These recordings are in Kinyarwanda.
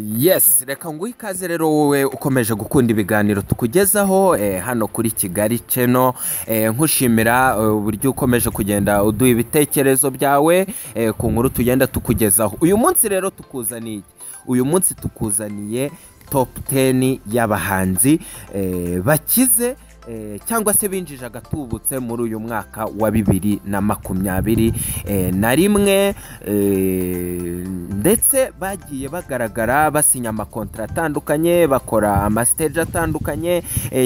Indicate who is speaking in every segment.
Speaker 1: Yes, reka nguhe ikaze rero wowe ukomeje gukunda ibiganiro tukugezaho hano kuri Kigali Channel. Nkushimira uburyo ukomeje kugenda uduha ibitekerezo byawe ku nkuru tugenda tukugezaho. Uyu munsi rero tukuzaniye iki? Uyu munsi tukuzaniye top 10 y'abahanzi bakize cyangwa se binjije agatubutse muri uyu mwaka wa 2021, ndetse bagiye bagaragara basinya amakontra atandukanye, bakora amastage atandukanye,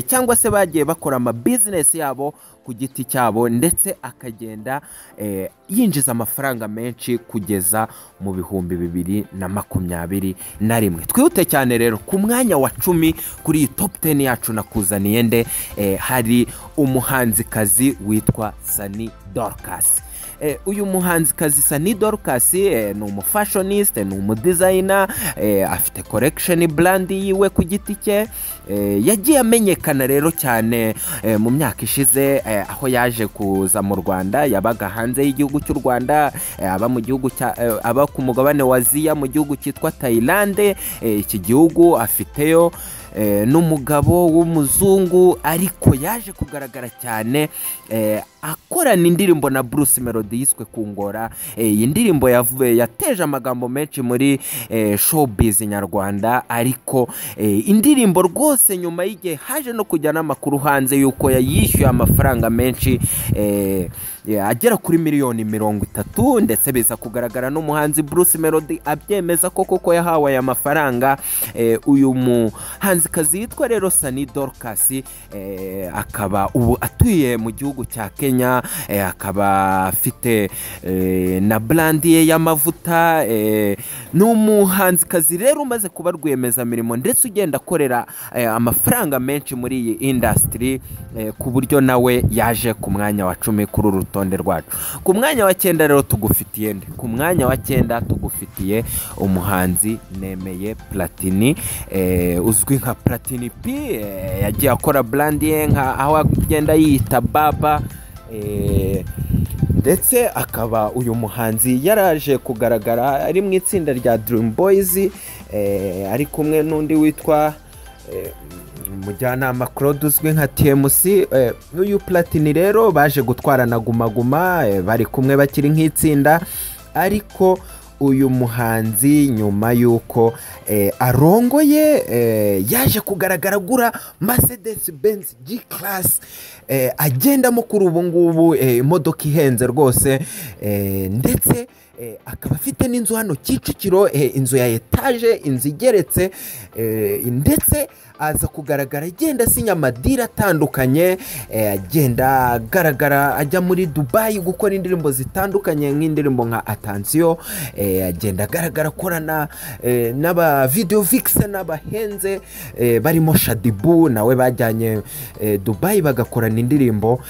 Speaker 1: cyangwa se bagiye bakora ama business yabo ku giti cyabo, ndetse akagenda yinjiza amafaranga menshi kugeza mu 2021. Twihute cyane rero, ku mwanya wa 10 kuri iyi top 10 yacu nakuzaniye nde? Hari umuhanzikazi witwa Sunny Dorcas. Uyu muhanzikazi Sunny Dorcas ni umufashioniste, ni umudesigner, afite collection brand yiwe ku giti cye. Yagiye amenyekana rero cyane mu myaka ishize, aho yaje kuza mu Rwanda. Yabaga hanze y'igihugu cy'u Rwanda, aba mu gihugu cya aba ku mugabane wa Aziya mu gihugu cyitwa Thailand. Iki gihugu afiteyo n'umugabo w'umuzungu, ariko yaje kugaragara cyane akorana indirimbo na Bruce Melody yiswe Kungora. Iyi ndirimbo yateje amagambo menshi muri showbiz nyarwanda, ariko indirimbo rwose nyuma y'igihe haje no kujya n'amakuru hanze yuko yayishyuye amafaranga menshi agera kuri miliyoni 30, ndetse biza kugaragara n'umuhanzi Bruce Melody abyemeza ko koko yahawe aya mafaranga. Uyu muhanzikazi yitwa rero Sunny Dorcas akaba ubu atuye mu gihugu cya Kenya, akaba afite na brand ye y'amavuta. Ni umuhanzikazi rero umaze kuba rwiyemezamirimo, ndetse ugenda akorera amafaranga menshi muri iyi industry, ku buryo nawe yaje ku mwanya wa 10 kuri uru rutonde rwacu. Ku mwanya wa 9 rero tugufitiye nde? Ku mwanya wa 9 tugufitiye umuhanzi Nemeye Platini, uzwi nka Platini P. Yagiye akora brand ye nka aho agenda yita Baba, ndetse akaba uyu muhanzi yaraje kugaragara ari mu itsinda rya Dream Boys, ari kumwe n'undi witwa Umujyanama Claude uzwi nka TMC. Uyu Platini rero baje gutwarana Guma Guma, bari kumwe bakiri nk'itsinda, ariko uyu muhanzi nyuma y'uko arongoye yaje kugaragara agura Mercedes Benz G Class agendamo kuri ubu ngubu, imodoka ihenze rwose, ndetse akaba afite n'inzu hano Kicukiro, inzu ya etaje, inzu igeretse, ndetse aza kugaragara agenda asinya amadeal atandukanye, agenda agaragara ajya muri Dubai gukora indirimbo zitandukanye nk'indirimbo nka Attention, agenda agaragara akorana n'aba video vixen n'abahenze barimo Shaddyboo, nawe bajyanye Dubai bagakorana indirimbo.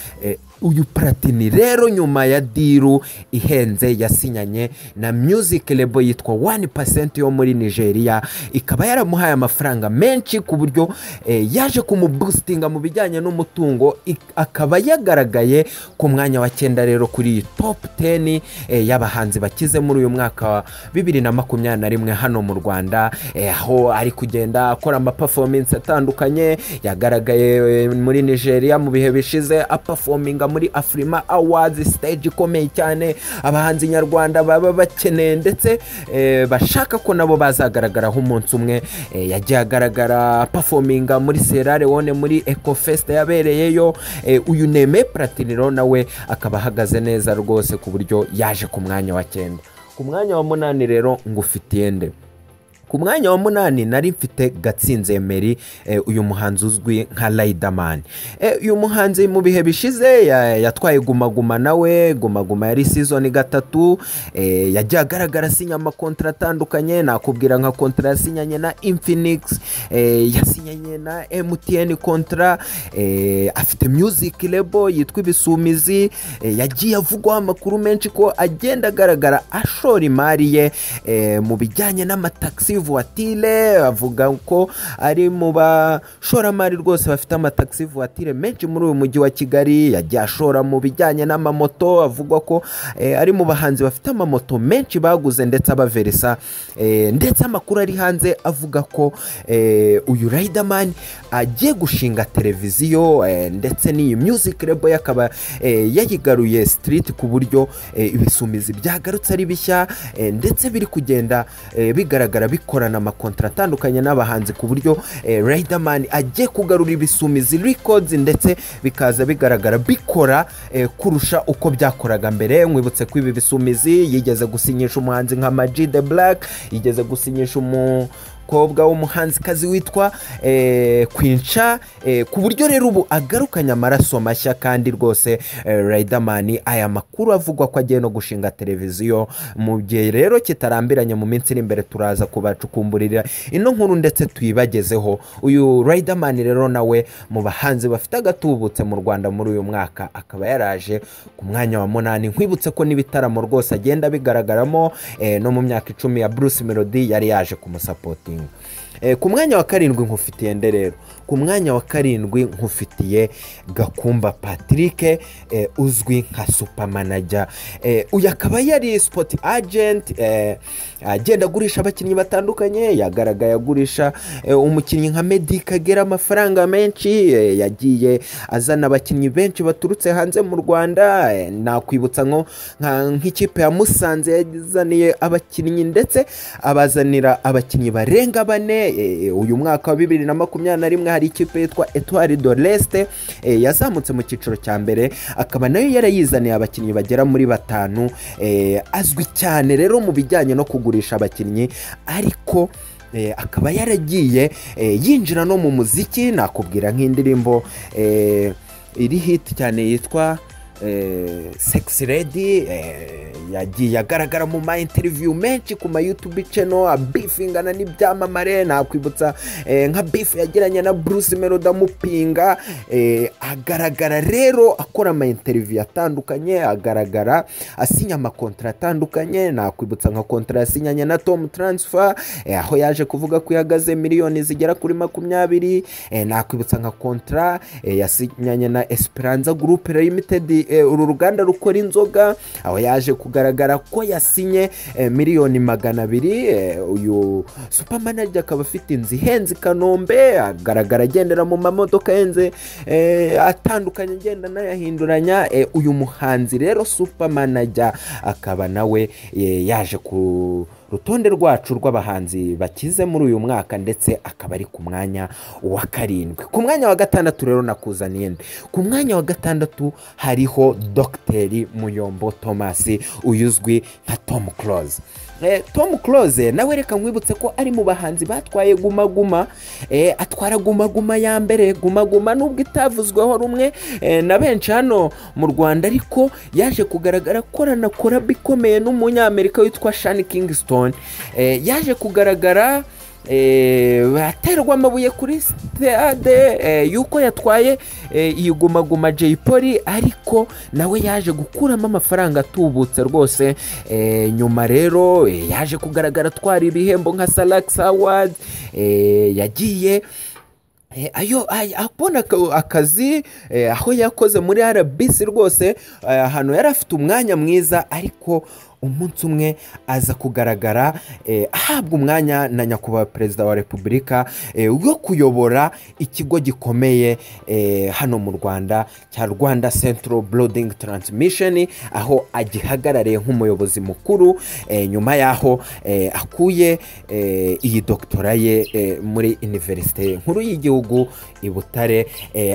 Speaker 1: Uyu Platini rero nyuma ya deal ihenze yasinyanye na music label yitwa 1% yo muri Nigeria, ikaba yaramuhaye amafaranga menshi ku buryo yaje kumuboostinga mu bijyanye n'umutungo, akaba yagaragaye ku mwanya wa 9 rero kuri iyi top 10 y'abahanzi bakize muri uyu mwaka wa 2021 hano mu Rwanda, aho ari kugenda akora ama performance atandukanye. Yagaragaye muri Nigeria mu bihe bishize aperforminga muri Afrima Awards, stage ikomeye cyane abahanzi nyarwanda baba bakeneye ndetse bashaka ko nabo bazagaragaraho umunsi umwe. Yagiye agaragara performinga muri Sierra Leone muri Ecofest yabereyeyo. Uyu Neme Platini rero nawe akaba ahagaze neza rwose ku buryo yaje ku mwanya wa 9. Ku mwanya wa 8 rero ngufitiye nde? Ku mwanya wa 8 nari mfite Gatsinzi Emery, uyu muhanzi uzwi nka Riderman. Uyu muhanzi mu bihe bishize yatwaye Guma Guma, nawe Guma Guma yari season 3. Yagiye agaragara asinya amakontra atandukanye, nakubwira nka kontra yasinyanye na Infinix, yasinyanye na MTN kontra, afite music label yitwa Ibisumizi. Yagiye avugwaho amakuru menshi ko agenda agaragara ashora imari ye mu bijyanye n'amataxi. voiture, avuga ko ari mu bashoramari rwose bafite amataxi voiture menshi muri uyu mujyi wa Kigali. Yagiye ashora mu bijyanye n'amamoto, avugwa ko ari mu bahanzi bafite amamoto menshi baguze ndetse abaverisa, ndetse amakuru ari hanze avuga ko uyu Riderman agiye gushinga televiziyo, ndetse n'iyi music label akaba yayigaruye street, ku buryo ibisumizi byagarutse ari bishya, ndetse biri kugenda bigaragara bikorana amakontra atandukanye n'abahanzi, ku buryo Riderman agiye kugarura Ibisumizi Records, ndetse bikaza bigaragara bikora kurusha uko byakoraga mbere. Mwibutse ko ibi Bisumizi yigeze gusinyisha umuhanzi nka Ama G The Black, yigeze gusinyisha umukobwa w'umuhanzikazi witwa Queen Cha, ku buryo rero ubu agarukanye amaraso mashya. Kandi rwose Riderman, aya makuru avugwa ko agiye no gushinga televiziyo. Mu gihe rero kitarambiranye, mu minsi iri imbere, turaza kubacukumburira ino nkuru ndetse tuyibagezeho. Uyu Riderman rero nawe mu bahanzi bafite agatubutse mu Rwanda muri uyu mwaka, akaba yaraje ku mwanya wa 8. Nkwibutse ko n'ibitaramo rwose agenda bigaragaramo, no mu myaka 10 ya Bruce Melody yari yaje kumusapotinga. Ku mwanya wa 7 nkufitiye nde rero? Ku mwanya wa 7 nkufitiye Gakumba Patrick, uzwi nka Supermanager. Uyu akaba yari sport agent, agenda agurisha abakinnyi batandukanye. Yagaragaye agurisha umukinnyi nka Meddie Kagere amafaranga menshi, yagiye azana abakinnyi benshi baturutse hanze mu Rwanda. Nakwibutsa nk'ikipe ya Musanze yazaniye abakinnyi, ndetse abazanira abakinnyi barenga 4. Uyu mwaka wa 2021 hari ikipe yitwa Etoile de l'Est yazamutse mu cyiciro cya mbere, akaba nayo yarayizaniye abakinnyi bagera muri 5. Azwi cyane rero mu bijyanye no kugurisha abakinnyi, ariko akaba yaragiye yinjira no mu muziki. Nakubwira nk'indirimbo iri hit cyane yitwa Sexy Lady. Yagiye agaragara mu ma interview menshi ku ma YouTube channel abifingana n'ibyamamare. Nakwibutsa nka beef yagiranye na Bruce Melody amupinga. Agaragara rero akora ama interview atandukanye, agaragara asinya amakontra atandukanye. Nakwibutsa nka kontra yasinyanye na Tom Transfer, aho yaje kuvuga ko ihagaze miliyoni zigera kuri 20. Nakwibutsa nka kontra yasinyanye na Esperanza Group Limited, uru ruganda rukora inzoga, aho yaje kugaragara ko yasinye miliyoni 200. Uyu Supermanager akaba afite inzu ihenze i Kanombe, agaragara agendera mu mamodoka ahenze atandukanye, agenda anayahinduranya. Uyu muhanzi rero Supermanager akaba nawe yaje ku rutonde rwacu rw'abahanzi bakize muri uyu mwaka, ndetse akaba ari ku mwanya wa 7. Ku mwanya wa 6 rero nakuzaniye nde? Ku mwanya wa 6 hariho Dr Muyombo Thomas, uyuzwi nka Tom Close. Tom Close nawe reka nkwibutse ko ari mu bahanzi batwaye Guma Guma, atwara Guma Guma ya mbere. Guma Guma nubwo itavuzweho rumwe na benshi hano mu Rwanda, ariko yaje kugaragara akorana collab ikomeye n'umunyamerika witwa Sean Kingston. Yaje kugaragara aterwa amabuye kuri stade yuko yatwaye iyi Guma Guma Jay Polly, ariko nawe yaje gukuramo amafaranga atubutse rwose. Nyuma rero yaje kugaragara atwara ibihembo nka Salax Awards, yagiye ayo abona akazi aho yakoze muri RBC rwose, ahantu yari afite umwanya mwiza, ariko umunsi umwe aza kugaragara ahabwa umwanya na nyakubahwa perezida wa repubulika wo kuyobora ikigo gikomeye hano mu Rwanda cya Rwanda Central Building Transmission, aho agihagarariye nk'umuyobozi mukuru, nyuma yaho akuye iyi doktora ye muri Universite nkuru y'igihugu i Butare,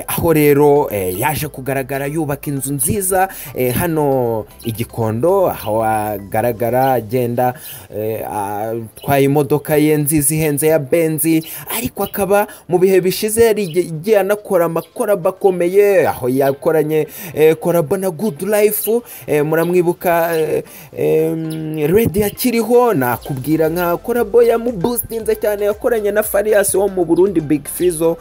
Speaker 1: aho rero yaje kugaragara yubaka inzu nziza hano i Gikondo, aho agaragara agenda atwaye imodoka ye nziza ihenze ya Benzi, ariko akaba mu bihe bishize yari anakora amakorabo akomeye, aho yakoranye collabo na Good Life, muramwibuka Redi akiriho. Nakubwira nka collabo yamuboostinze cyane yakoranye na Farious wo mu Burundi, Big Fizzo.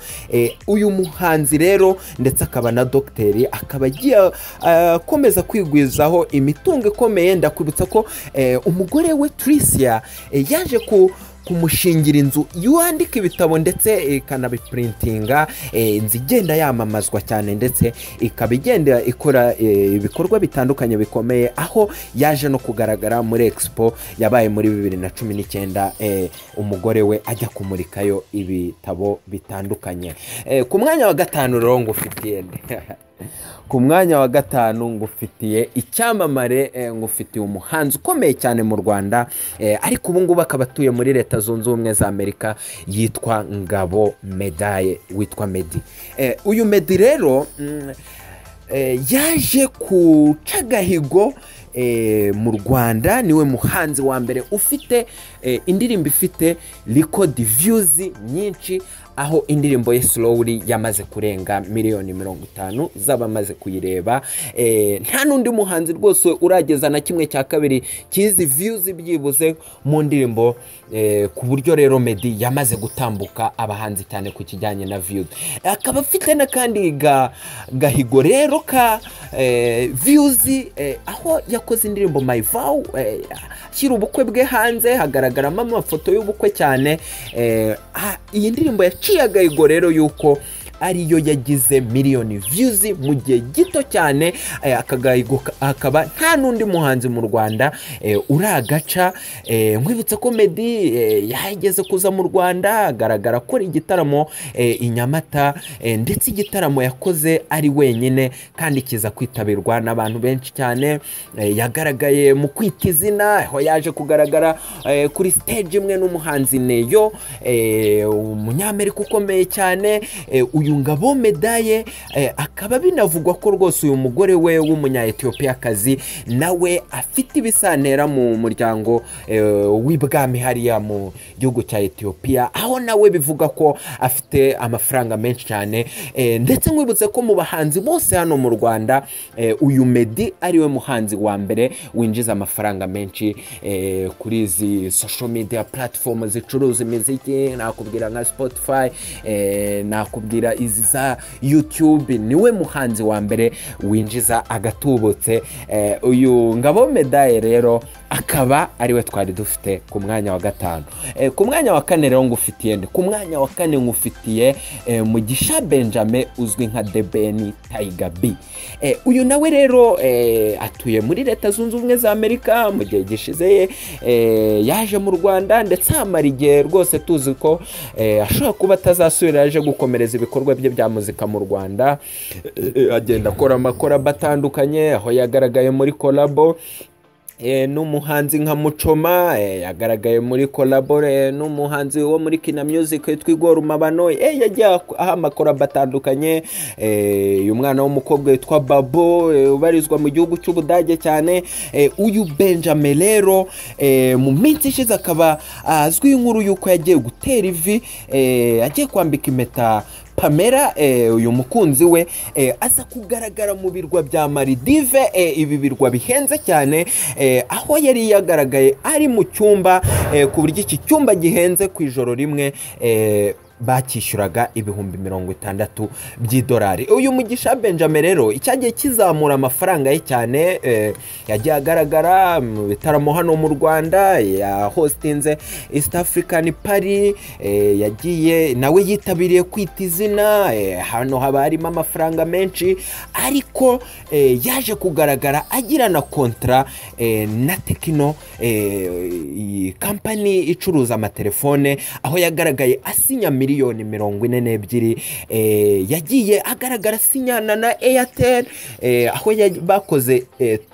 Speaker 1: Uyu muhanzi rero ndetse akaba na dogiteri, akaba agiye akomeza kwigwizaho imitungo ikomeye. Ndakwibutsa ko umugore we Tricia yaje ku kumushingira inzu yandika ibitabo ndetse ikanabiprintinga, inzu igenda yamamazwa cyane ndetse ikaba igenda ikora ibikorwa bitandukanye bikomeye, aho yaje no kugaragara muri expo yabaye muri 2019, umugore we ajya kumurikayo ibitabo bitandukanye. Ku mwanya wa gatanu rero ngufitiye, ku mwanya wa gatanu ngufitiye icyamamare, ngufitiye umuhanzi ukomeye cyane mu Rwanda, ariko ubu ngubu akaba atuye muri Leta Zunze Ubumwe za Amerika, yitwa Ngabo Medaye, witwa Meddy. Uyu Meddy rero yaje kuca agahigo mu Rwanda, niwe muhanzi wa mbere ufite indirimbo ifite record views nyinshi, aho indirimbo ye Slowly yamaze kurenga miliyoni 50 z'abamaze kuyireba. Nta n'undi muhanzi rwose urageza na 1/2 cy'izi views byibuze mu ndirimbo, ku buryo rero Meddy yamaze gutambuka abahanzi cyane ku kijyanye na views. Akaba afite n'akandi gahigo rero ka views, aho yakoze indirimbo My Vow, ashyira ubukwe bwe hanze, hagaragaramo amafoto y'ubukwe cyane. Iyi ndirimbo yaciye agahigo rero yuko ariyo yagize miliyoni views mu gihe gito cyane. Aka gahigo akaba nta n'undi muhanzi mu Rwanda uragaca. Nkwibutsa ko Meddy yageze kuza mu Rwanda, agaragara akora igitaramo i Nyamata, ndetse igitaramo yakoze ari wenyine kandi kiza kwitabirwa n'abantu benshi cyane. Yagaragaye mu kwita izina, aho yaje kugaragara kuri stage imwe n'umuhanzi Ne-Yo, umunyamerika ukomeye cyane. Uyu Ngabo Medaye akaba binavugwa ko rwose uyu mugore we w'umunya-Ethiopiyakazi nawe afite ibisantera mu muryango w'ibwami hariya mu gihugu cya Ethiopia, aho nawe bivuga ko afite amafaranga menshi cyane. Ndetse nkwibutse ko mu bahanzi bose hano mu Rwanda, uyu Meddy ariwe muhanzi wa mbere winjiza amafaranga menshi kuri izi social media platform zicuruza imiziki. Nakubwira nka Spotify, nakubwira izi za YouTube, niwe muhanzi wa mbere winjiza agatubutse. Uyu Ngabo Medaye rero akaba ariwe twari dufite ku mwanya wa gatanu. Ku mwanya wa kane rero ngufitiye nde? Ku mwanya wa kane ngufitiye Mugisha Benjamin uzwi nka The Ben Tiger B. Uyu nawe rero atuye muri Leta Zunze Ubumwe za Amerika. Mu gihe gishize yaje mu Rwanda ndetse amara igihe rwose tuzi ko ashobora kuba atazasubira, yaje gukomereza ibikorwa bye bya muzika mu Rwanda, agenda akora amakorabo atandukanye, aho yagaragaye muri collabo n'umuhanzi nka Mucoma, yagaragaye muri collabo n'umuhanzi wo muri Kina Music witwa Igor Mabano, yagiye aha amakorabo atandukanye. Uyu mwana w'umukobwa witwa Babo, ubarizwa mu gihugu cy'Ubudage cyane. Uyu Benjamin rero mu minsi ishize akaba azwi inkuru y'uko yagiye gutera ivi, agiye kwambika impeta Pamela, uyu mukunzi we, aza kugaragara mu birwa bya Maldive, ibi birwa bihenze cyane, aho yari yagaragaye ari mu cyumba, ku buryo iki cyumba gihenze ku ijoro rimwe bakishyuraga 60,000 by'idolari. Uyu Mugisha Benjamin rero icyagiye kizamura amafaranga ye cyane, yagiye agaragara mu bitaramo hano mu Rwanda, ya hostinze East African Party, yagiye nawe yitabiriye kwita izina, hano haba harimo amafaranga menshi, ariko yaje kugaragara agirana contrat na Tecno, iyi kampani icuruza amatelefone, aho yagaragaye asinya miliyoni 42. Yagiye agaragara asinyana na Airtel, aho bakoze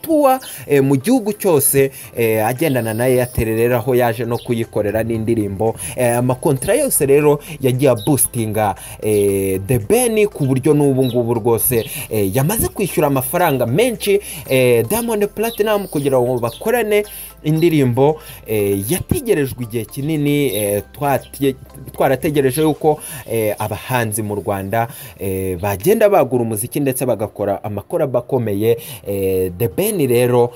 Speaker 1: tour mu gihugu cyose, agendana na Airtel rero, aho yaje no kuyikorera n'indirimbo. Amakontra yose rero yagiye aboostinga The Ben, ku buryo n'ubu ngubu rwose yamaze kwishyura amafaranga menshi Diamond Platinum kugira ngo bakorane indirimbo yategerejwe igihe kinini. Twarategereje yuko abahanzi mu Rwanda bagenda bagura umuziki ndetse bagakora amakorabo akomeye. The Ben rero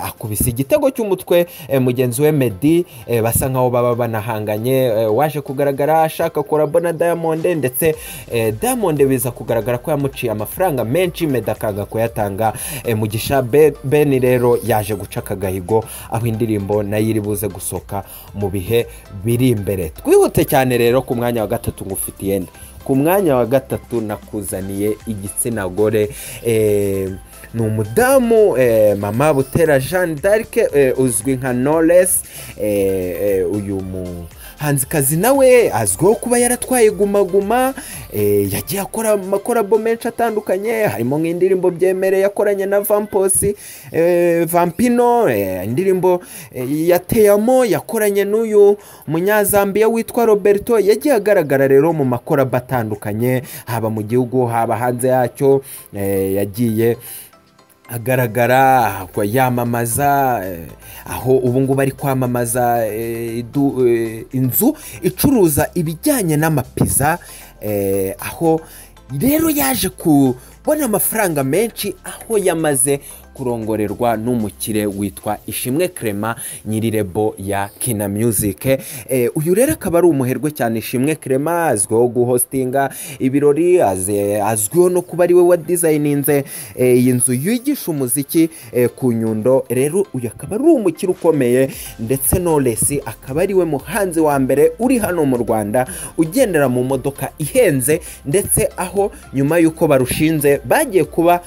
Speaker 1: akubise igitego cy'umutwe mugenzi we Meddy, basa nkaho baba banahanganye, waje kugaragara ashaka collabo na Diamond, ndetse Diamond biza kugaragara ko yamuciye amafaranga menshi, Meddy akanga kuyatanga. Mugisha Ben rero yaje guca akagahigo. aho indirimbo nayo iri buze gusohoka mu bihe biri imbere. Twihute cyane rero ku mwanya wa gatatu ngufitiye nde? Ku mwanya wa gatatu nakuzaniye igitsina gore, ni umudamu, mama Butera Jeanne d'Arc, uzwi nka Knowless. Uyu muhanzikazi nawe azwiho kuba yaratwaye Guma Guma, yagiye akora amakorabo menshi atandukanye, harimo nk'indirimbo Byemere yakoranye na Vamposi, Vampino, indirimbo ya Teyamo yakoranye n'uyu munyazambiya witwa Roberto. Yagiye agaragara rero mu makorabo atandukanye, haba mu gihugu haba hanze yacyo, yagiye agaragara yamamaza, aho ubu ngubu ari kwamamaza inzu icuruza ibijyanye n'amapiza, aho rero yaje kubona amafaranga menshi aho yamaze kurongorerwa n'umukire witwa Ishimwe Clement, nyiri label ya Kina Music. Uyu rero akaba ari umuherwe cyane. Ishimwe Clement azwiho guhostinga ibirori, azwiho no kuba ari we wadizayininze iyi nzu yigisha umuziki ku Nyundo. Rero uyu akaba ari umukire ukomeye, ndetse Knowless akaba ari we muhanzi wa mbere uri hano mu Rwanda ugendera mu modoka ihenze, ndetse aho nyuma y'uko barushinze bagiye kuba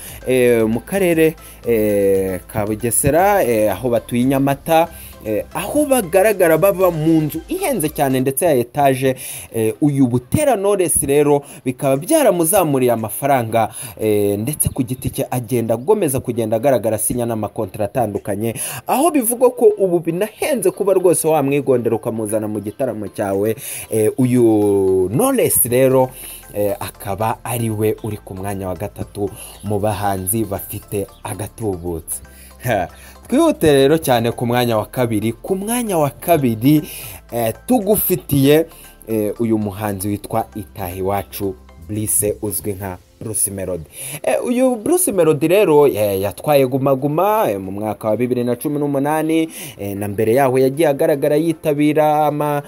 Speaker 1: mu karere ka Bugesera, aho batuye i Nyamata, aho bagaragara baba mu nzu ihenze cyane ndetse ya etaje. Uyu Butera Knowless rero bikaba byaramuzamuriye amafaranga, ndetse ku giti cye agenda agomeza kugenda agaragara asinya n'amakontara atandukanye, aho bivugwa ko ubu binahenze kuba rwose wamwigondera ukamuzana mu gitaramo cyawe. Uyu Knowless rero akaba ari we uri ku mwanya wa gatatu mu bahanzi bafite agatubutse. Twihute rero cyane ku mwanya wa kabiri. Ku mwanya wa kabiri tugufitiye uyu muhanzi witwa Itahiwacu Brice, uzwi nka Bruce Melody. Uyu Bruce Melody rero yatwaye Guma Guma mu mwaka wa 2018, na mbere yaho yagiye agaragara yitabira ama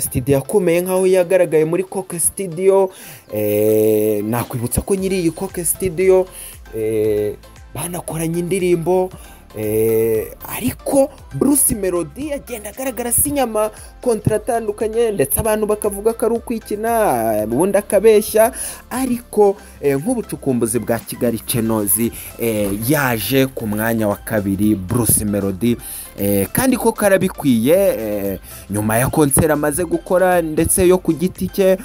Speaker 1: studio akomeye, nk'aho yagaragaye muri Coke Studio. Nakwibutsa ko nyiri iyi Coke Studio banakoranye indirimbo, ariko Bruce Melody agenda agaragara asinya amakontara atandukanye, ndetse abantu bakavuga ko ari ukwikina, ubundi akabeshya. Ariko nk'ubucukumbuzi bwa Kigali Chenozi, yaje ku mwanya wa kabiri Bruce Melody, kandi ko karabikwiye, nyuma ya konseri amaze gukora ndetse yo ku giti cye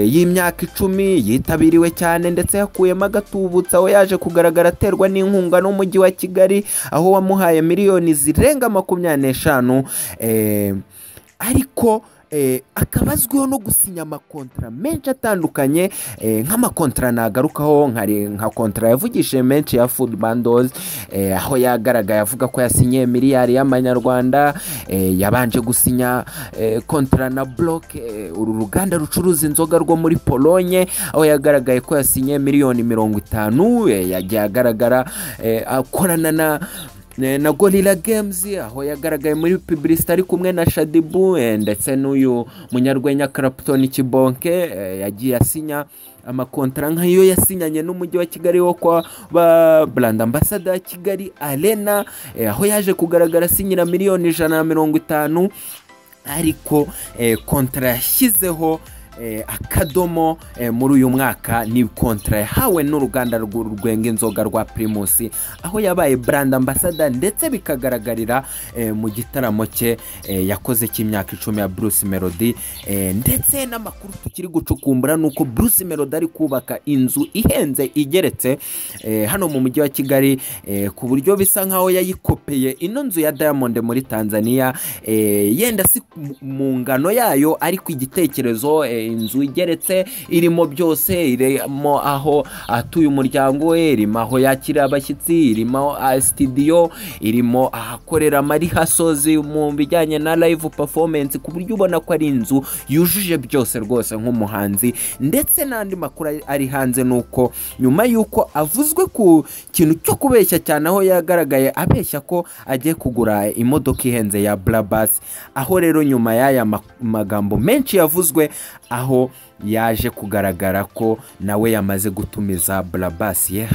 Speaker 1: y'imyaka 10 yitabiriwe cyane, ndetse yakuyemo agatubutse aho yaje kugaragara aterwa n'inkunga n'umujyi wa Kigali, aho wamuhaye miliyoni zirenga 25, ariko akaba azwiho no gusinya amakontara menshi atandukanye, nk'amakontara nagarukaho nka kontara yavugishije menshi ya Food Bundles, aho yagaragaye avuga ko yasinye miliyari y'amanyarwanda. Yabanje gusinya kontara na Block, uru ruganda rucuruza inzoga rwo muri Polonye, aho yagaragaye ko yasinye miliyoni 50. Yagiye agaragara akorana na Gorilla Games, aho yagaragaye muri publicité ari kumwe na Shadiboo, ndetse n'uyu munyarwenya Clapton Kibonke. Yagiye asinya amakontara nk'iyo yasinyanye n'umujyi wa Kigali wo kwa ba brand ambassador ya Kigali Arena, aho yaje kugaragara asinyira miliyoni 150. Ariko kontara yashyizeho akadomo muri uyu mwaka ni kontara yahawe n'uruganda rwenga inzoga rwa Primus, aho yabaye brand ambassador, ndetse bikagaragarira mu gitaramo cye yakoze cy'imyaka 10 ya Bruce Melody. Ndetse n'amakuru tukiri gucukumbura nuko Bruce Melody ari kubaka inzu ihenze igeretse hano mu mujyi wa Kigali, ku buryo bisa nkaho yayikopeye ino nzu ya Diamond muri Tanzania, yenda si mu ngano yayo, ariko igitekerezo, inzu igeretse irimo byose, irimo aho atuye umuryango we, irimo aho yakira abashyitsi, irimo studio, irimo ahakorera amarihasozi mu bijyanye na live performance, ku buryo ubona ko ari inzu yujuje byose rwose nk'umuhanzi. Ndetse n'andi makuru ari hanze nuko nyuma y'uko avuzwe ku kintu cyo kubeshya cyane, aho yagaragaye abeshya ko agiye kugura imodoka ihenze ya Brabus, aho rero nyuma y'aya magambo menshi yavuzwe aho yaje kugaragara ko nawe yamaze gutumiza Brabus ye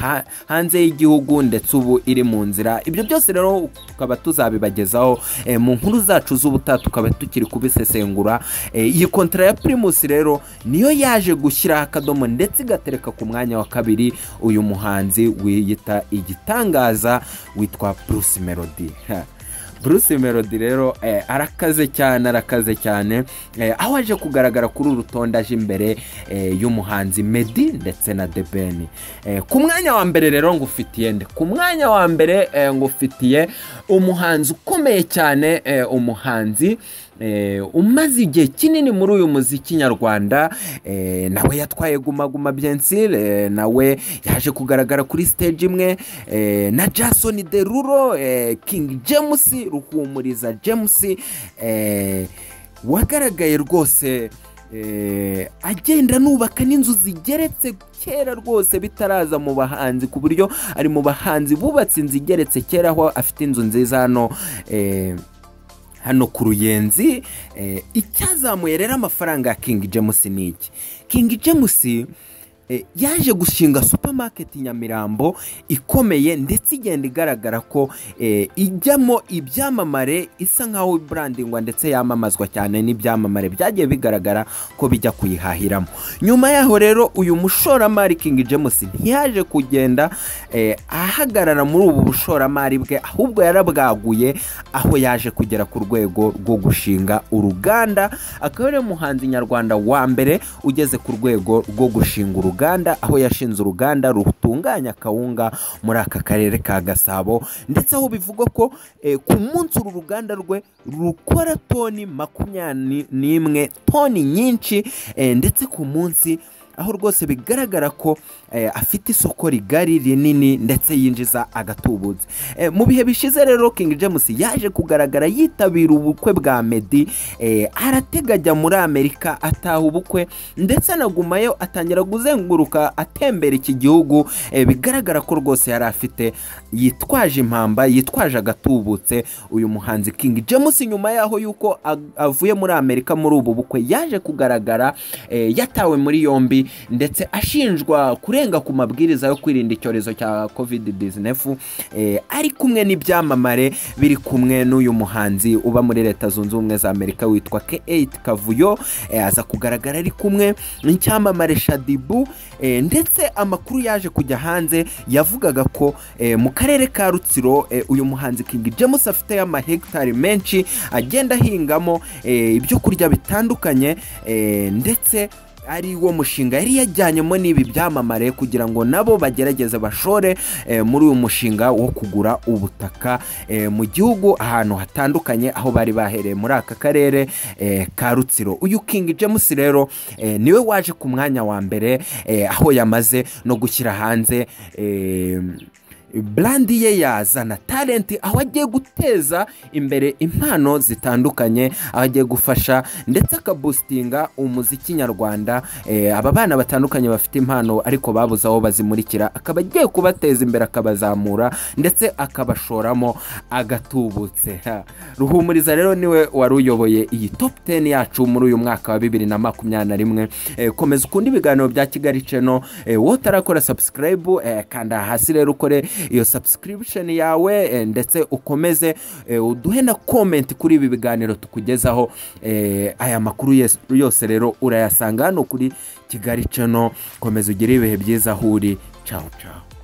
Speaker 1: hanze y'igihugu, ndetse ubu iri mu nzira. Ibyo byose rero tukaba tuzabibagezaho mu nkuru zacu z'ubutaha, tukaba tukiri kubisesengura. Iyi kontra ya Primus rero niyo yaje gushyiraho akadomo ndetse igatereka ku mwanya wa kabiri uyu muhanzi wiyita igitangaza witwa Bruce Melody. Bruce Melody rero arakaze cyane, arakaze cyane, aho aje kugaragara kuri uru rutonde aje imbere y'umuhanzi Meddy ndetse na The Ben. Ku mwanya wa mbere rero ngufitiye nde? Ku mwanya wa mbere ngufitiye umuhanzi ukomeye cyane, umuhanzi umaze igihe kinini muri uyu muziki nyarwanda, nawe yatwaye Guma Guma Byensire, nawe yaje kugaragara kuri stage imwe na Jason Derulo, King James, Ruhumuriza James, wagaragaye rwose agenda nubaka n'inzu zigeretse kera rwose bitaraza mu bahanzi, ku buryo ari mu bahanzi bubatse inzu igeretse kera, aho afite inzu nziza hano ku Ruyenzi. Icyazamuye rero amafaranga ya King James ni iki? King James yaje gushinga supermarket Nyamirambo ikomeye, ndetse igenda igaragara ko ijyamo ibyamamare, isa nkaho brandingwa ndetse yamamazwa cyane n'ibyamamare byagiye bigaragara ko bijya kuyihahiramo. Nyuma yaho rero uyu mushoramari King James ntiyaje kugenda ahagarara muri ubu bushoramari bwe, ahubwo yarabwaguye, aho yaje kugera ku rwego rwo gushinga uruganda, akaba ari umuhanzi nyarwanda wa mbere ugeze ku rwego rwo gushinga uruganda, aho yashinze uruganda rutunganya kawunga muri aka karere ka Gasabo, ndetse aho bivugwa ko ku munsi uru ruganda rwe rukora toni 21, toni nyinshi, ndetse ku munsi aho rwose bigaragara ko afite isoko rigari rinini ndetse yinjiza agatubutse. Mu bihe bishize rero King James yaje kugaragara yitabira ubukwe bwa Meddy, aratega ajya muri Amerika ataha ubukwe, ndetse anagumayo atangira kuzenguruka atembera iki gihugu, bigaragara ko rwose yari afite, yitwaje impamba, yitwaje agatubutse. Uyu muhanzi King James nyuma yaho yuko avuye muri Amerika muri ubu bukwe, yaje kugaragara yatawe muri yombi ndetse ashinjwa kurenga ku mabwiriza yo kwirinda icyorezo cya COVID-19, ari kumwe n'ibyamamare biri kumwe n'uyu muhanzi uba muri Leta Zunze Ubumwe za Amerika witwa K8 Kavuyo, aza kugaragara ari kumwe n'icyamamare Shadibu, ndetse amakuru yaje kujya hanze yavugaga ko mu karere ka Rutsiro uyu muhanzi King James afite amahegitari menshi agenda ahingamo ibyo kurya bitandukanye, ndetse ari wo mushinga yari yajyanyemo n'ibi byamamare kugira ngo nabo bagerageze bashore muri uyu mushinga wo kugura ubutaka mu gihugu ahantu hatandukanye, aho bari bahereye muri aka karere ka Rutsiro. Uyu King James rero niwe waje ku mwanya wa mbere, aho yamaze no gushyira hanze brand ye yazana talent, aho agiye guteza imbere impano zitandukanye, aho agiye gufasha ndetse akaboostinga umuziki nyarwanda. Aba bana batandukanye bafite impano ariko babuze aho bazimurikira, akaba agiye kubateza imbere, akabazamura ndetse akabashoramo agatubutse. Ruhumuriza rero niwe wari uyoboye iyi top 10 yacu muri uyu mwaka wa 2021. Komeza ukunde ibiganiro bya Kigali Channel, wowe utarakora subscribe, kanda hasi rero ukore iyo subscription yawe, ndetse ukomeze uduhe na comment kuri ibi biganiro tukugezaho. Aya makuru yose rero urayasanga hano kuri Kigali Channel. Komeza ugire ibihe byiza aho uri. Ciao ciao.